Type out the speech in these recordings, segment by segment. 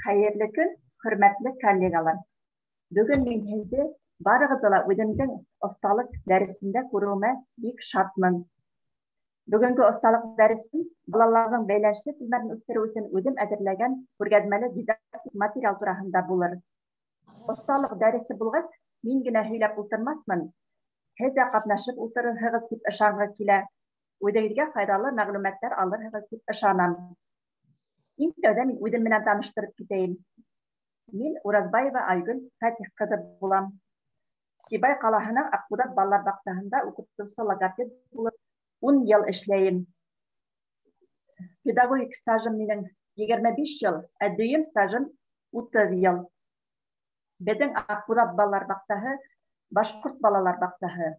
Хәйерле көн, хөрмәтле коллегалар. Бөгөн мин һеҙҙе барығыҙҙы ла үҙемдең оҫталыҡ дәресендә күреүемә бик шатмын. Бөгөнгө оҫталыҡ дәресен балаларҙың бәйләнешле телмәрен үҫтереү өсөн үҙем әҙерләгән күргәҙмәле дидактик материал тураһында булыр. Оҫталыҡ дәресе булғас, мин генә һөйләп ултырмаҫмын, һеҙ ҙә ҡатнашып ултырырһығыҙ тип ышанғы килә. Үҙегеҙгә файҙалы мәғлүмәттәр алырһығыҙ тип ышанам. Иң тәүҙә мин үҙем менән таныштырып китәйем. Мин Уразбаева Айгөл Фәтих ҡыҙы булам. Сибай ҡалаһының Аҡбуҙат балалар баҡсаһында уҡытыусы логопед булып 10 йыл эшләйем. Педагогик стажым минең 25 йыл, ә дөйөм стажым 30 йыл. Беҙҙең Аҡбуҙат балалар баҡсаһы башҡорт балалар баҡсаһы.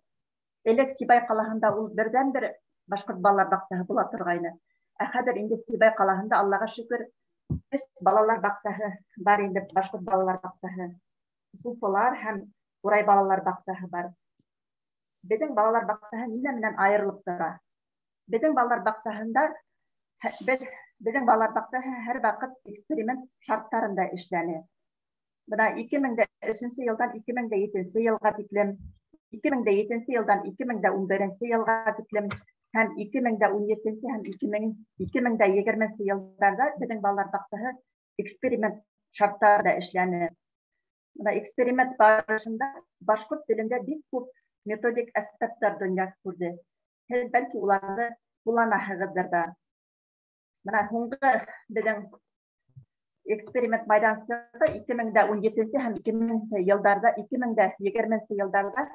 Элек Сибай ҡалаһында ул берҙән-бер башҡорт балалар баҡсаһы була торғайны. Ә хәҙер инде Сибай ҡалаһында, Аллаға шөкөр, 3 балалар баҡсаһы бар инде, башҡорт балалар баҡсаһы. Суфылар һәм Урай балалар баҡсаһы бар. Беҙҙең балалар баҡсаһы нимә менән айырылып тора? Беҙҙең балалар баҡсаһында беҙҙең балалар баҡсаһы һәр ваҡыт эксперимент шарттарында эшләне. Бына 2003 йылдан 2007 йылға тиклем, 2007 йылдан 2011 йылға тиклем һәм 2017 һәм 2020 йылдарҙа беҙҙең балалар баҡсаһы эксперимент шарттарында эшләне. Бына эксперимент барышында башҡорт телендә бик күп методик аспекттар донъя күрҙе. Һеҙ бәлки уларҙы ҡулланаһығыҙҙыр ҙа. Бына һуңғы беҙҙең эксперимент майҙансығы 2017 һәм 2000 йылдарҙа, 2020 йылдарҙа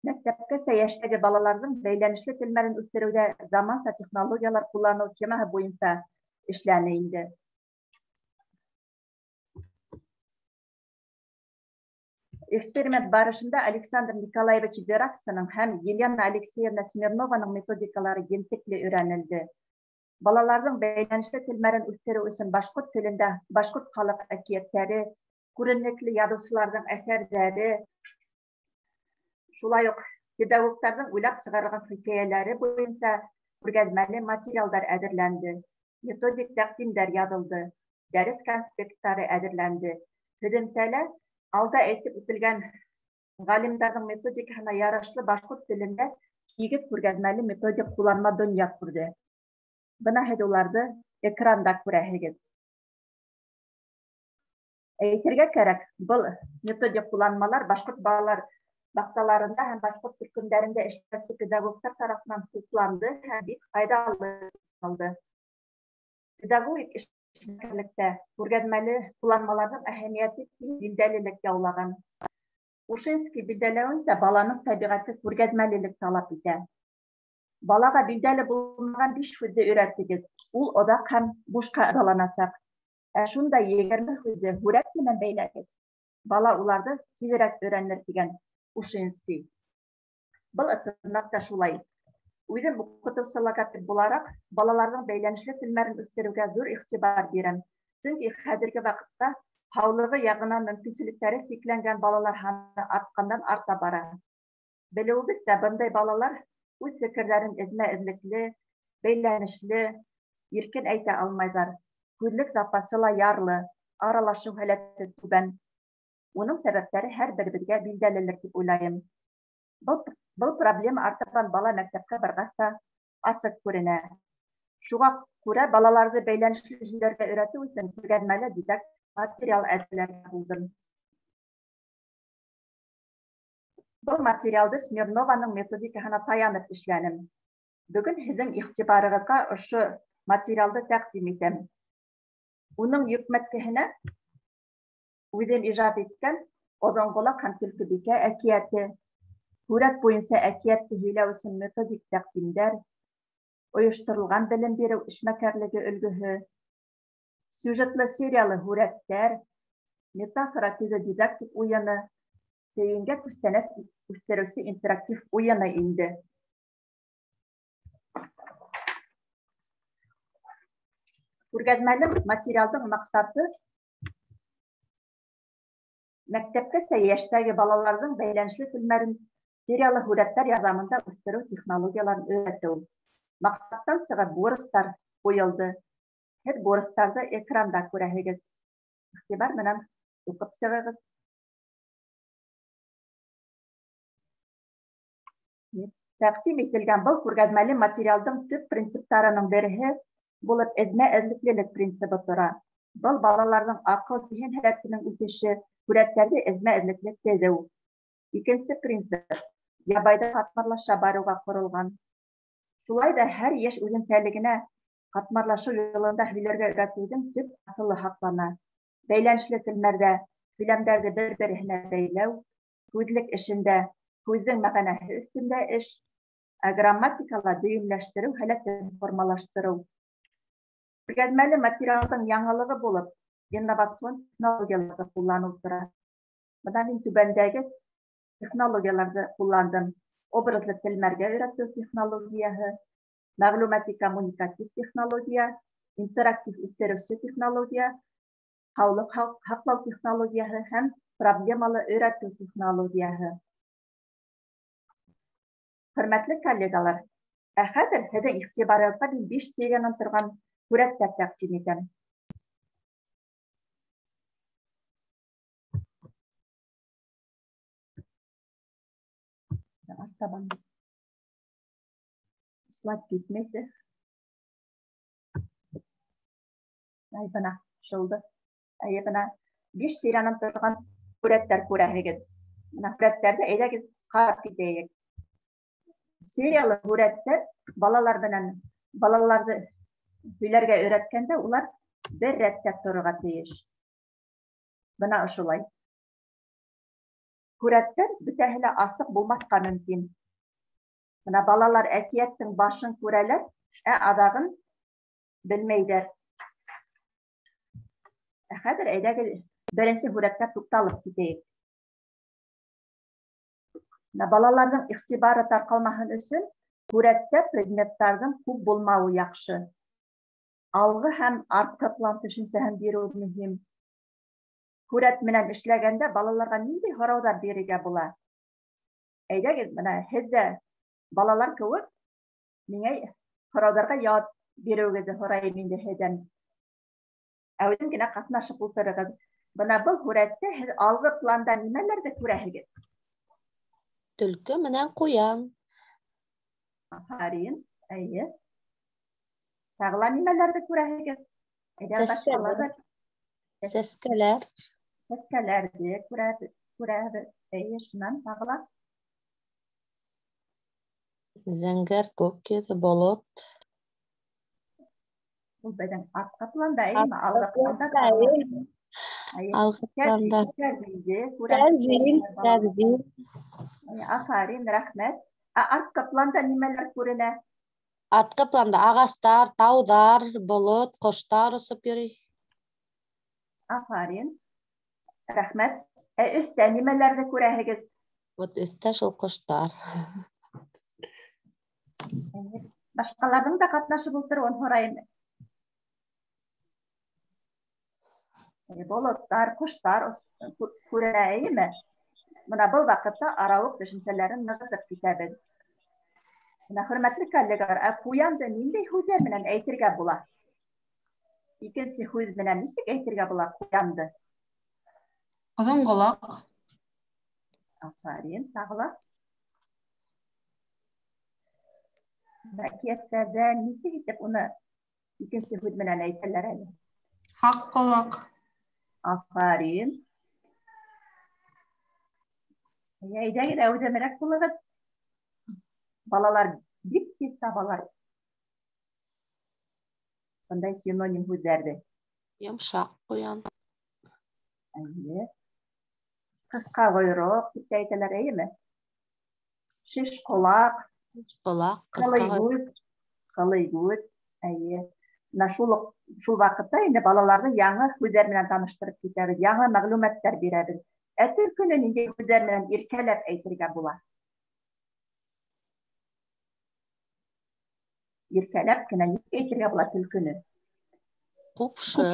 мәктәпкәсә йәштәге балаларҙың бәйләнешле телмәрен үҫтереүҙә заманса технологиялар ҡулланыу темаһы буйынса эшләне инде. Эксперимент барышында Александр Николаевич Вераксының һәм Елена Алексеевна Смирнованың методикалары ентекле өйрәнелде. Балаларҙың бәйләнешле телмәрен үҫтереү өсөн башҡорт телендә башҡорт халыҡ әкиәттәре, күренекле яҙыусыларҙың әҫәрҙәре, шулай уҡ педагогтарҙың уйлап сығарылған хикәйәләре буйынса күргәҙмәле материалдар әҙерләнде, методик тәҡдимдәр яҙылды, дәрес конспекттары әҙерләнде. Һөҙөмтәлә алда әйтеп үтелгән ғалимдарҙың методикаһына ярашлы башҡорт телендә һигеҙ күргәҙмәле методик ҡулланма донъя күрҙе. Бына һеҙ уларҙы экранда күрәһегеҙ. Әйтергә кәрәк, был методик ҡулланмалар башҡорт балалар баҡсаларында һәм башҡорт төркөмдәрендә эшләүсе педагогтар тарафынан хупланды һәм бик файҙалы булды. Педагогик эшмәкәрлектә күргәҙмәле ҡулланмаларҙың әһәмиәте киң билдәлелек яулаған. Ушинский билдәләүенсә, баланың тәбиғәте күргәҙмәлелек талап итә. Балаға билдәле булмаған 5 һүҙҙе өйрәтегеҙ, ул оҙаҡ һәм бушҡа ыҙаланасаҡ. Ә шунда 20 һүҙҙе һүрәт менән бәйләгеҙ, бала уларҙы тиҙерәк өйрәнер тигән Ушинский. Был ысынлап та шулай. Үҙем уҡытыусы логопед булараҡ балаларҙың бәйләнешле телмәрен үҫтереүгә ҙур иғтибар бирәм. Сөнки хәҙерге ваҡытта һаулығы яғынан мөмкинселектәре сикләнгән балалар һаны артҡандан арта бара. Белеүебеҙсә, бындай балалар үҙ фекерҙәрен эҙмә-эҙлекле, бәйләнешле, иркен әйтә алмайҙар. Һүҙлек запасы ла ярлы, аралашыу һәләте түбән. Уның сәбәптәре һәр беребеҙгә билдәлелер тип уйлайым. Был проблема артабан бала мәктәпкә барғас та асыҡ күренә. Шуға күрә балаларҙы бәйләнешле һөйләргә өйрәтеү өсөн күргәҙмәле дидактик материал әҙерләргә булдым. Был материалды Смирнованың методикаһына таянып эшләнем. Бөгөн һеҙҙең иғтибарығыҙға ошо материалды тәҡдим итәм. Уның йөкмәткеһенә үҙем ижад иткән Оҙонҡолаҡ һәм Төлкөбикә әкиәте, һүрәт буйынса әкиәтте һөйләү өсөн методик тәҡдимдәр, ойошторолған белем биреү эшмәкәрлеге өлгөһө, сюжетлы сериялы һүрәттәр, метафора төҙө дидактик уйыны, тейенгә күстәнәс үҫтереүсе интерактив уйыны инде. Күргәҙмәле материалдың маҡсаты мәктәпкәсә йәштәге балаларҙың бәйләнешле телмәрен сериялы һүрәттәр ярҙамында үҫтереү технологияларын өйрәтеү. Маҡсаттан сығып бурыстар ҡуйылды. Һеҙ бурыстарҙы экранда күрәһегеҙ. Иғтибар менән уҡып сығығыҙ. Тәҡдим ителгән был күргәҙмәле материалдың төп принциптарының береһе булып эҙмә-эҙлеклелек принцибы тора. Был балаларҙың аҡыл-зиһен һәләтенең үҫеше, һүрәттәрҙе эҙмә-эҙлекле теҙеү. Икенсе принцип ябайҙа ҡатмарлаша барыуға ҡоролған. Шулай ҙа һәр йәш үҙенсәлегенә ҡатмарлашыу юлында һөйләргә өйрәтеүҙең төп асылы һаҡлана. Бәйләнешле телмәрҙә һөйләмдәрҙе бер-береһенә бәйләү, һүҙлек эшендә һүҙҙең мәғәнәһе өҫтөндә эш, ә грамматикала дөйөмләштереү һәләтен формалаштырыу. Күргәҙмәле материалдың яңылығы булып инновацион технологияларҙы ҡулланыу тора. Бына мин түбәндәге технологияларҙы ҡулландым. Образлы телмәргә өйрәтеү технологияһы, мәғлүмәти-коммуникатив технология, интерактив үҫтереүсе технология, һаулыҡ һаҡлау технологияһы һәм проблемалы өйрәтеү технологияһы. Хөрмәтле коллегалар, ә хәҙер һеҙҙең иғтибарығыҙға мин 5 сериянан торған һүрәттәр тәҡдим итәм. Артабан слайд китмәйсә. Ай, бына шылды. Әйе, бына 5 сериянан торған һүрәттәр күрәһегеҙ. Бына һүрәттәрҙе әйҙәгеҙ ҡарап китәйек. Сериялы һүрәттәр балалар менән балаларҙы һөйләргә өйрәткәндә улар бер рәттә торорға тейеш. Бына ошолай. Һүрәттәр бөтәһе лә асыҡ булмаҫҡа мөмкин. Бына балалар әкиәттең башын күрәләр, ә аҙағын белмәйҙәр. Ә хәҙер әйҙәгеҙ беренсе һүрәткә туҡталып китәйек. Бына балаларҙың иғтибары тарҡалмаһын өсөн һүрәттә предметтарҙың күп булмауы яҡшы. Алғы һәм артҡы план төшөнсәһен биреү мөһим. Һүрәт менән эшләгәндә балаларға ниндәй һорауҙар бирергә була? Әйҙәгеҙ, бына һеҙ ҙә балалар кеүек миңә һорауҙарға яуап биреүегеҙҙе һорайым инде һеҙҙән. Әүҙем генә ҡатнашып ултырығыҙ. Бына был һүрәттә һеҙ алғы планда нимәләрҙе күрәһегеҙ? Төлкө менән ҡуян. Афарин, эйе. Тағы ла нимәләрҙе күрәһегеҙ? Әйҙә, башҡалар ҙа. Сәскәләр. Сәскәләрҙе күрәбеҙ. Эйе, шунан тағы ла. Зәңгәр күк йөҙө, болот. Ул беҙҙең артҡы планда, эйеме? Алғы планда. Алғы планда. Кәрзин, кәрзин. Афарин, рәхмәт. Ә артҡы планда нимәләр күренә? Артҡы планда ағастар, тауҙар, болот, ҡоштар осоп йөрөй. Афарин, рәхмәт. Ә өҫтә нимәләрҙе күрәһегеҙ? Вот өҫтә шул ҡоштар. Башҡаларҙың да ҡатнашып ултырыуын һорайым. Болоттар, ҡоштар күренә, эйеме? Бына был ваҡытта арауыҡ төшөнсәләрен нығытып китәбеҙ. Бына, хөрмәтле коллегалар, ә ҡуянды ниндәй һүҙҙәр менән әйтергә була? Икенсе һүҙ менән нисек әйтергә була ҡуянды? Оҙон ҡолаҡ. Афарин, тағы ла. Әкиәттәрҙә нисек итеп уны икенсе һүҙ менән әйтәләр әле? Һаҡ ҡолаҡ. Афарин. Әйҙәгеҙ, әүҙемерәк булығыҙ. Балалар бик тиҙ табалар бындай синоним һүҙҙәрҙе. Йомшаҡ ҡуян. Эйе. Ҡыҫҡа ҡойроҡ тип тә әйтәләр, эйеме? Шеш ҡолаҡ. Ҡолаҡ, ҡылый күҙ, ҡылый күҙ, эйе. Бына шул ваҡытта инде балаларҙы яңы һүҙҙәр менән таныштырып китәбеҙ, яңы мәғлүмәттәр бирәбеҙ. Ә төлкөнө ниндәй һүҙҙәр менән иркәләп әйтергә була? Иркәләп кенә нисек әйтергә була төлкөнө? Ҡупшы.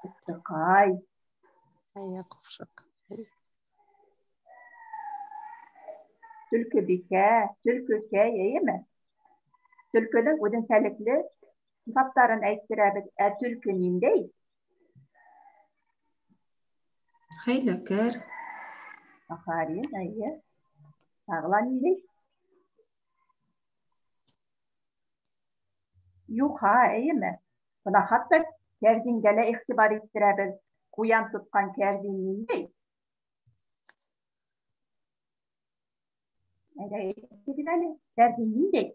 Ҡупшыҡай. Эйе, ҡупшыҡ. Төлкөбикә, төлкөкәй, эйеме? Төлкөнөң үҙенсәлекле сифаттарын әйттерәбеҙ. Ә төлкө ниндәй? Хәйләкәр. Афарин, эйе. Тағы ла ниндәй? Юха, эйеме? Бына хатта кәрзингә лә иғтибар иттерәбеҙ. Ҡуян тотҡан кәрзин ниндәй? Әйҙә, әйтегеҙ әле, кәрзин ниндәй?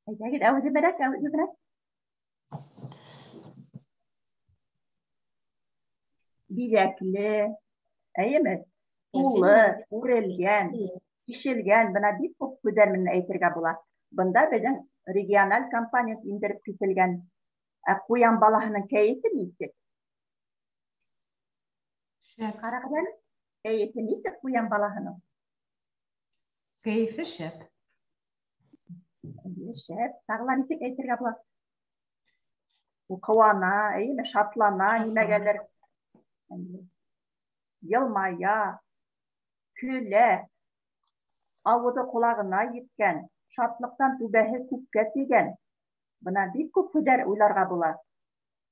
Әйҙәгеҙ, әүҙемерәк, әүҙемерәк. Биҙәкле, эйеме? Тулы, үрелгән, ишелгән, бына бик күп һүҙҙәр менән әйтергә була. Бында беҙҙең региональ компонент индереп кителгән. Ә ҡуян балаһының кәйефе нисек? Шәп. Ҡарағыҙ әле, кәйефе нисек ҡуян балаһының? Кәйефе шәп. Эйе, шәп. Тағы ла нисек әйтергә була? Ул ҡыуана, эйеме, шатлана, нимәгәлер. Йылмая, көлә, ауыҙы ҡолағына еткән, шатлыҡтан түбәһе күккә тейгән. Бына бик күп һүҙҙәр уйларға була.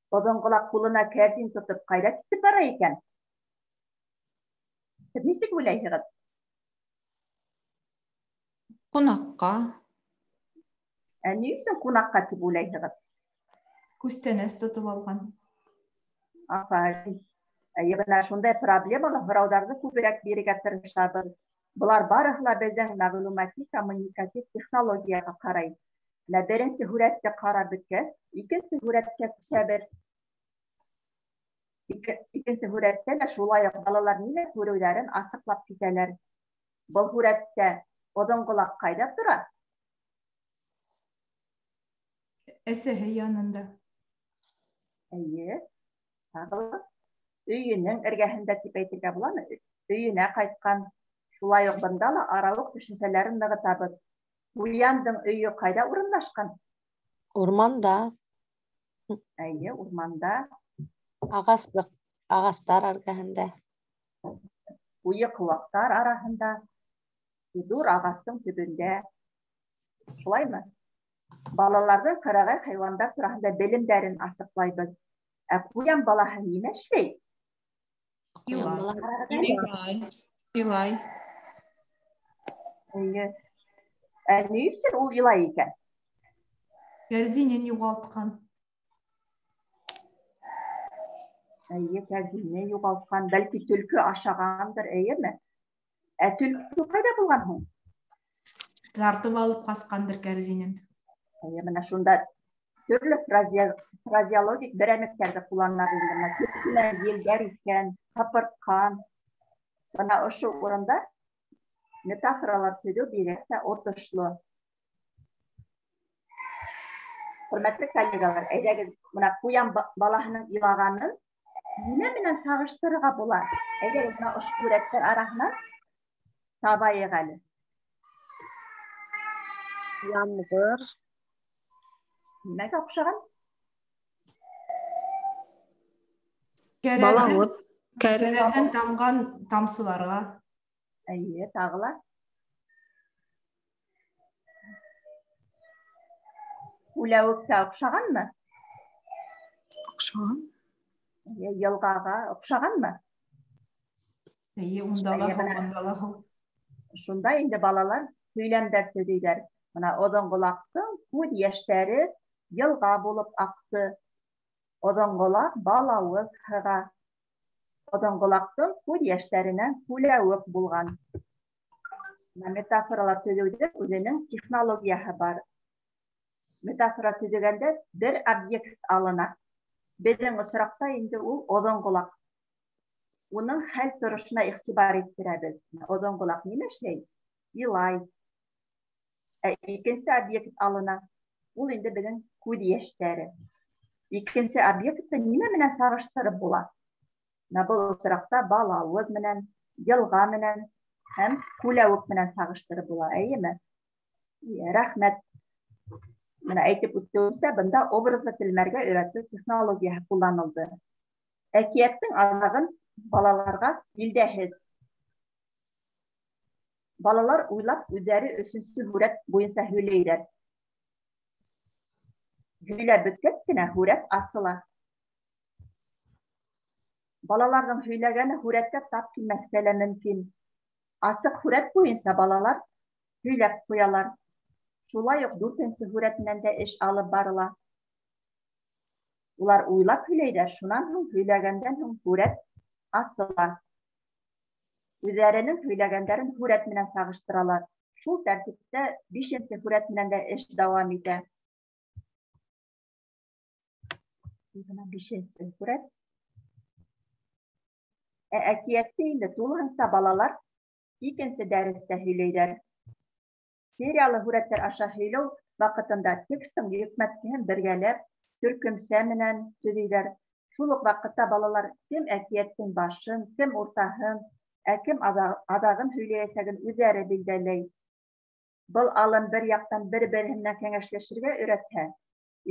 Оҙон ҡолаҡ ҡулына кәрзин тотоп ҡайҙа китеп бара икән? Һеҙ нисек уйлайһығыҙ? Ҡунаҡҡа. Ә ни өсөн ҡунаҡҡа тип уйлайһығыҙ? Күстәнәс тотоп алған. Афарин. Эйе, бына шундай проблемалы һорауҙарҙы күберәк бирергә тырышабыҙ. Былар барыһы ла беҙҙең мәғлүмәти коммуникатив технологияға ҡарай. Бына беренсе һүрәтте ҡарап бөткәс, икенсе һүрәткә күсәбеҙ. Икенсе һүрәттә лә шулай уҡ балалар нимә күреүҙәрен асыҡлап китәләр. Был һүрәттә оҙон ҡолаҡ ҡайҙа тора? Әсәһе янында. Эйе, тағы ла өйөнөң эргәһендә тип әйтергә буламы? Өйөнә ҡайтҡан. Шулай уҡ бында ла арауыҡ төшөнсәләрен нығытабыҙ. Ҡуяндың өйө ҡайҙа урынлашҡан? Урманда. Эйе, урманда. Ағаслыҡ, ағастар эргәһендә. Ҡуйы ҡыуаҡтар араһында, ҙур ағастың төбөндә. Шулаймы? Балаларҙың ҡырағай хайуандар тураһында белемдәрен асыҡлайбыҙ. Ә ҡуян балаһы нимә эшләй? Ҡуян балаһы. Илай. Илай. Эйе. Ә ни өсөн ул илай икән? Кәрзинен юғалтҡан. Эйе, кәрзине юғалтҡан. Бәлки төлкө ашағандыр, эйеме? Ә төлкө ҡайҙа булған һуң? Тартып алып ҡасҡандыр кәрзинен. Эйе, бына шунда төрлө фразеологик берәмектәрҙе ҡулланабыҙ инде. Бына төлкө менән елдәр иҫкән, һыпыртҡан. Бына ошо урында метафоралар төҙөү бигерәк тә отошло. Хөрмәтле коллегалар, әйҙәгеҙ, бына ҡуян балаһының илағанын нимә менән сағыштырырға була? Әйҙәгеҙ, бына ошо һүрәттәр араһынан табайыҡ әле. Ямғыр. Нимәгә оҡшаған? Балауыҙ. Кәрәҙҙән тамған тамсыларға. Эйе, тағы ла. Күләүеккә оҡшағанмы? Оҡшаған. Эйе, йылғаға оҡшағанмы? Эйе, унда ла Эйе, һыу, бына. бында ла һыу. Шунда инде балалар һөйләмдәр төҙөйҙәр. Бына оҙон ҡолаҡтың күҙ йәштәре йылға булып аҡты. Оҙон ҡолаҡ балауыҙ һыға. Оҙон ҡолаҡтың күҙ йәштәренән күләүек булған. Бына метафоралар төҙөүҙә үҙенең технологияһы бар. Метафора төҙөгәндә бер объект алына. Беҙҙең осраҡта инде ул оҙон ҡолаҡ. Уның хәл торошона иғтибар иттерәбеҙ. Оҙон ҡолаҡ нимә эшләй? Илай. Ә икенсе объект алына. Ул инде беҙҙең күҙ йәштәре. Икенсе объектты нимә менән сағыштырып була? Бына был осраҡта балауыҙ менән, йылға менән һәм күләүек менән сағыштырып була, эйеме? Эйе, рәхмәт. Бына әйтеп үтеүемсә, бында образлы телмәргә өйрәтеү технологияһы ҡулланылды. Әкиәттең аҙағын балаларға билдәһеҙ. Балалар уйлап үҙҙәре өсөнсө һүрәт буйынса һөйләйҙәр. Һөйләп бөткәс кенә һүрәт асыла. Балаларҙың һөйләгәне һүрәткә тап килмәҫкә лә мөмкин. Асыҡ һүрәт буйынса балалар һөйләп ҡуялар. Шулай уҡ дүртенсе һүрәт менән дә эш алып барыла. Улар уйлап һөйләйҙәр, шунан һуң һөйләгәндән һуң һүрәт асыла. Үҙҙәренең һөйләгәндәрен һүрәт менән сағыштыралар. Шул тәртиптә бишенсе һүрәт менән дә эш дауам итә. Бына бишенсе һүрәт. Ә әкиәтте инде тулыһынса балалар икенсе дәрестә һөйләйҙәр. Сериялы һүрәттәр аша һөйләү ваҡытында текстың йөкмәткеһен бергәләп төркөмсә менән төҙөйҙәр. Шул уҡ ваҡытта балалар кем әкиәттең башын, кем уртаһын, ә кем аҙағын һөйләйәсәген үҙҙәре билдәләй. Был алым бер яҡтан бер-береһе менән кәңәшләшергә өйрәтһә,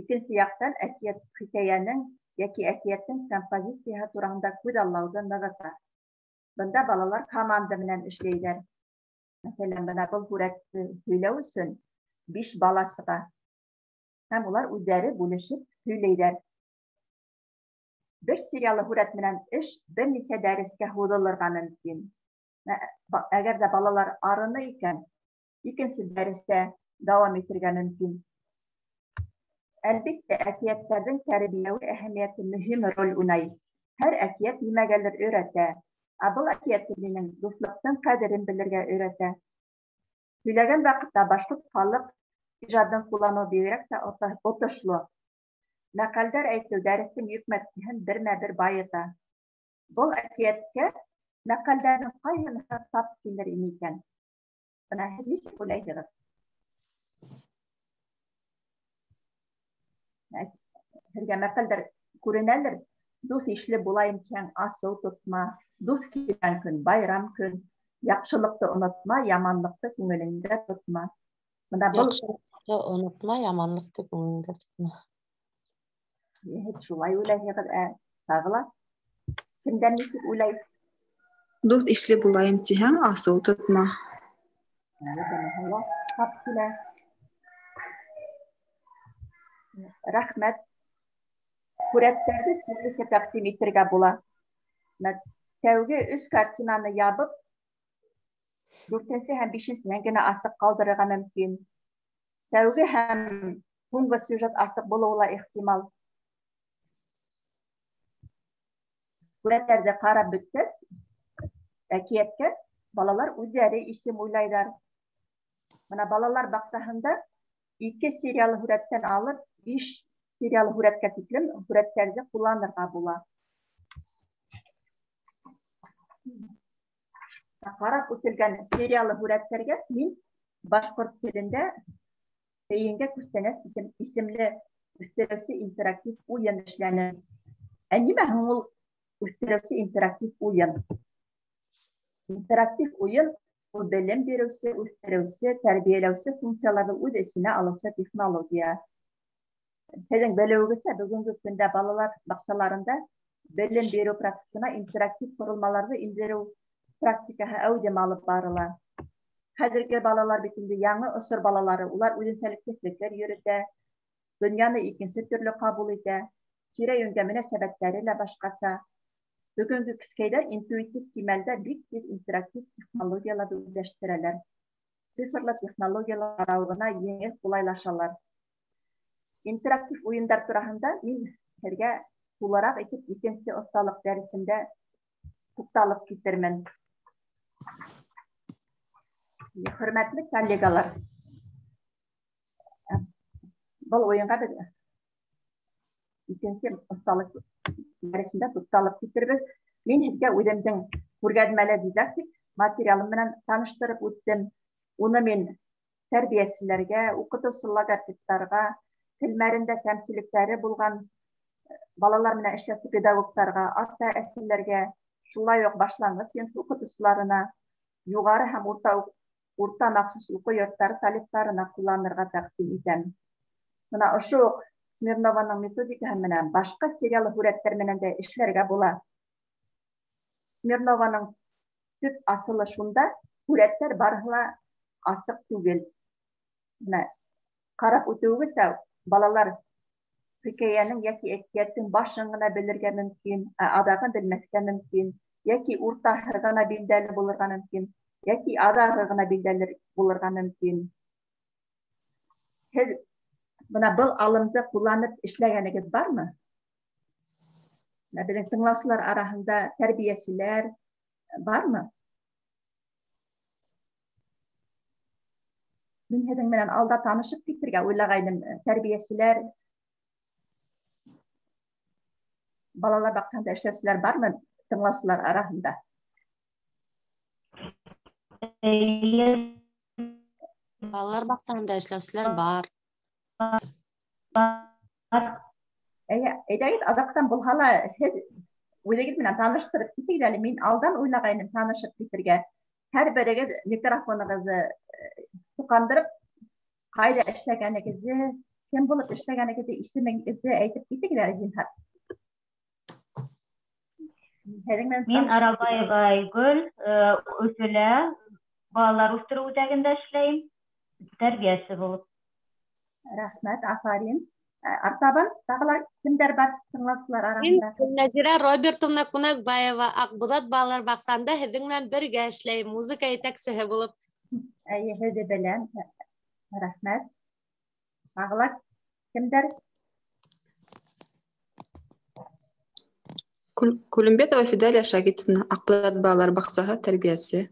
икенсе яҡтан әкиәт хикәйәнең йәки әкиәттең композицияһы тураһында күҙаллауҙы нығыта. Бында балалар команда менән эшләйҙәр. Мәҫәлән, бына был һүрәтте һөйләү өсөн 5 бала сыға. Һәм улар үҙҙәре бүлешеп һөйләйҙәр. Бер сериялы һүрәт менән эш бер нисә дәрескә һуҙылырға мөмкин. Әгәр ҙә балалар арыны икән, икенсе дәрестә дауам итергә мөмкин. Әлбиттә, әкиәттәрҙең тәрбиәүи әһәмиәте мөһим роль уйнай. Һәр әкиәт нимәгәлер өйрәтә. Ә был әкиәт минең дуҫлыҡтың ҡәҙерен белергә өйрәтә. Һөйләгән ваҡытта башҡорт халыҡ ижадын ҡулланыу бигерәк тә отошло. Мәҡәлдәр әйтеү дәрестең йөкмәткеһен бермә-бер байыта. Был әкиәткә мәҡәлдәрҙең ҡайһыныһы тап килер ине икән? Бына һеҙ нисек уйлайһығыҙ? Һеҙгә мәҡәлдәр күренәлер. Дуҫ ишле булайым тиһәң, асыу тотма. Дуҫ килгән көн байрам көн. Яҡшылыҡты онотма, яманлыҡты күңелеңдә тотма. Бына был Яҡшылыҡты онотма, яманлыҡты күңелеңдә тотма. Һеҙ шулай уйлайһығыҙ, ә тағы ла кемдән нисек уйлай? Дуҫ ишле булайым тиһәң, асыу тотма. Тап килә. Рәхмәт. Һүрәттәрҙе төрлөсә тәҡдим итергә була. Тәүге 3 картинаны ябып, дүртенсе һәм бишенсеһен генә асыҡ ҡалдырырға мөмкин. Тәүге һәм һуңғы сюжет асыҡ булыуы ла ихтимал. Һүрәттәрҙе ҡарап бөткәс, әкиәткә балалар үҙҙәре исем уйлайҙар. Бына балалар баҡсаһында 2 сериялы һүрәттән алып 5 сериялы һүрәткә тиклем һүрәттәрҙе ҡулланырға була. Ҡарап үтелгән сериялы һүрәттәргә мин башҡорт телендә Тейенгә күстәнәс исемле үҫтереүсе интерактив уйын эшләнем. Ә нимә һуң ул үҫтереүсе интерактив уйын? Интерактив уйын ул белем биреүсе, үҫтереүсе, тәрбиәләүсе функцияларҙы үҙ эсенә алыусы технология. Һеҙҙең белеүегеҙсә, бөгөнгө көндә балалар баҡсаларында белем биреү процесына интерактив ҡоролмаларҙы индереү практикаһы әүҙем алып барыла. Хәҙерге балалар бит инде яңы осор балалары, улар үҙенсәлекле фекер йөрөтә, донъяны икенсе төрлө ҡабул итә, тирә-йүнгә мөнәсәбәттәре лә башҡаса. Бөгөнгө кескәйҙәр интуитив кимәлдә бик тиҙ интерактив технологияларҙы үҙләштерәләр. Цифрлы технологиялар арауығына еңел ҡулайлашалар. Интерактив уйындар тураһында мин һеҙгә тулыраҡ итеп икенсе оҫталыҡ дәресендә туҡталып китермен. Хөрмәтле коллегалар, был уйынға беҙ икенсе оҫталыҡ дәресендә туҡталып китербеҙ. Мин һеҙгә үҙемдең күргәҙмәле дидактик материалым менән таныштырып үттем. Уны мин тәрбиәселәргә, уҡытыусы логопедтарға, телмәрендә кәмселектәре булған балалар менән эшләүсе педагогтарға, ата-әсәләргә, шулай уҡ башланғыс синф уҡытыусыларына, юғары һәм урта махсус уҡыу йорттары талиптарына ҡулланырға тәҡдим итәм. Бына ошо уҡ Смирнованың методикаһы менән башҡа сериялы һүрәттәр менән дә эшләргә була. Смирнованың төп асылы шунда, һүрәттәр барыһы ла асыҡ түгел. Бына ҡарап үтеүегеҙсә, балалар Хикәйәнең йәки әкиәттең башын ғына белергә мөмкин, ә аҙағын белмәҫкә мөмкин, йәки уртаһы ғына билдәле булырға мөмкин, йәки аҙағы ғына билдәле булырға мөмкин. Һеҙ бына был алымды ҡулланып эшләгәнегеҙ бармы? Беҙҙең тыңлаусылар араһында тәрбиәселәр бармы? Мин һеҙҙең менән алда танышып китергә уйлағайным. Тәрбиәселәр, балалар баҡсаһында эшләүселәр бармы тыңлаусылар араһында? Балалар баҡсаһында эшләүселәр бар. Әйҙәгеҙ, аҙаҡтан булһа ла һеҙ үҙегеҙ менән таныштырып китегеҙ әле. Мин алдан уйлағайным танышып китергә. Һәр берегеҙ микрофонығыҙҙы тоҡандырып, ҡайҙа эшләгәнегеҙҙе, кем булып эшләгәнегеҙҙе, исемегеҙҙе әйтеп китегеҙ әле, зинһар. Мин Аралбаева Айгөл, Өфөлә балалар үҫтереү үҙәгендә эшләйем, тәрбиәсе булып. Рәхмәт, афарин. Артабан тағы ла кемдәр бар тыңлаусылар араһында? Мин Нәзирә Робертовна Ҡунаҡбаева, Аҡбуҙат балалар баҡсаһында һеҙҙең менән бергә эшләйем, музыка етәксеһе булып. Эйе, һеҙҙе беләм. Рәхмәт. Тағы ла кемдәр? Күлембетова Фидаля Шагитовна, Аҡбуҙат балалар баҡсаһы тәрбиәсе.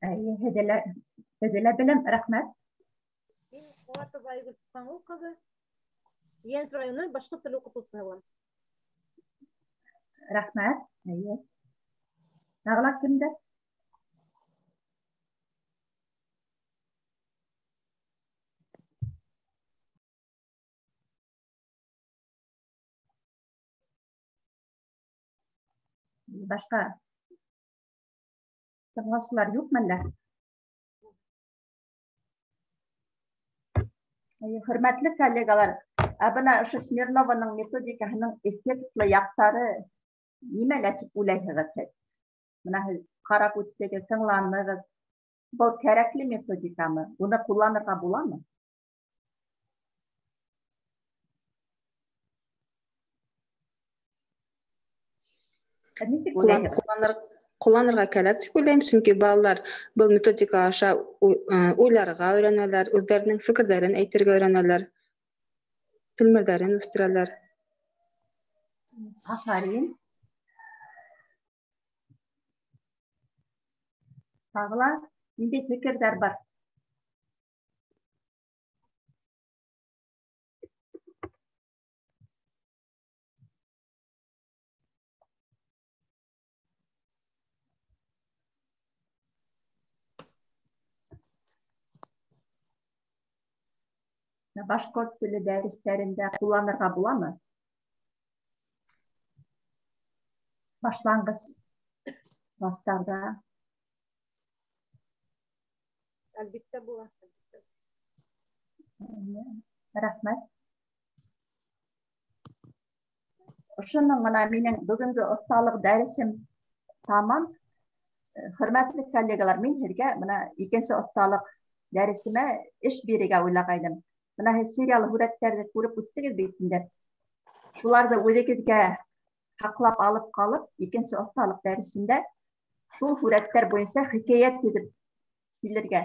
Эйе, һеҙҙе лә беләм, рәхмәт. Мин Булатова Айгөл Суханғол ҡыҙы, Йәнс районы башҡорт теле уҡытыусыһы булам. Рәхмәт. Эйе. Тағы ла кемдәр? Башҡа тыңлаусылар юҡмы әллә? Хөрмәтле коллегалар, ә бына ошо Смирнованың методикаһының эффектлы яҡтары нимәлә тип уйлайһығыҙ һеҙ? Бына һеҙ ҡарап үттегеҙ, тыңланығыҙ. Был кәрәкле методикамы? Уны ҡулланырға буламы? Нисек уйлайһығыҙ? Ҡулланырға кәрәк тип уйлайым, сөнки балалар был методика аша уйларға өйрәнәләр, үҙҙәренең фекерҙәрен әйтергә өйрәнәләр, телмәрҙәрен үҫтерәләр. Афарин. Тағы ла ниндәй фекерҙәр бар? Башҡорт теле дәрестәрендә ҡулланырға буламы? Башланғыс кластарҙа. Әлбиттә була. Рәхмәт. Ошоноң менән минең бөгөнгө оҫталыҡ дәресем тамам. Хөрмәтле коллегалар, мин һеҙгә бына икенсе оҫталыҡ дәресемә эш бирергә уйлағайным. Бына һеҙ сериялы һүрәттәрҙе күреп үттегеҙ бит инде. Шуларҙы үҙегеҙгә һаҡлап алып ҡалып, икенсе оҫталыҡ дәресендә шул һүрәттәр буйынса хикәйәт төҙөп килергә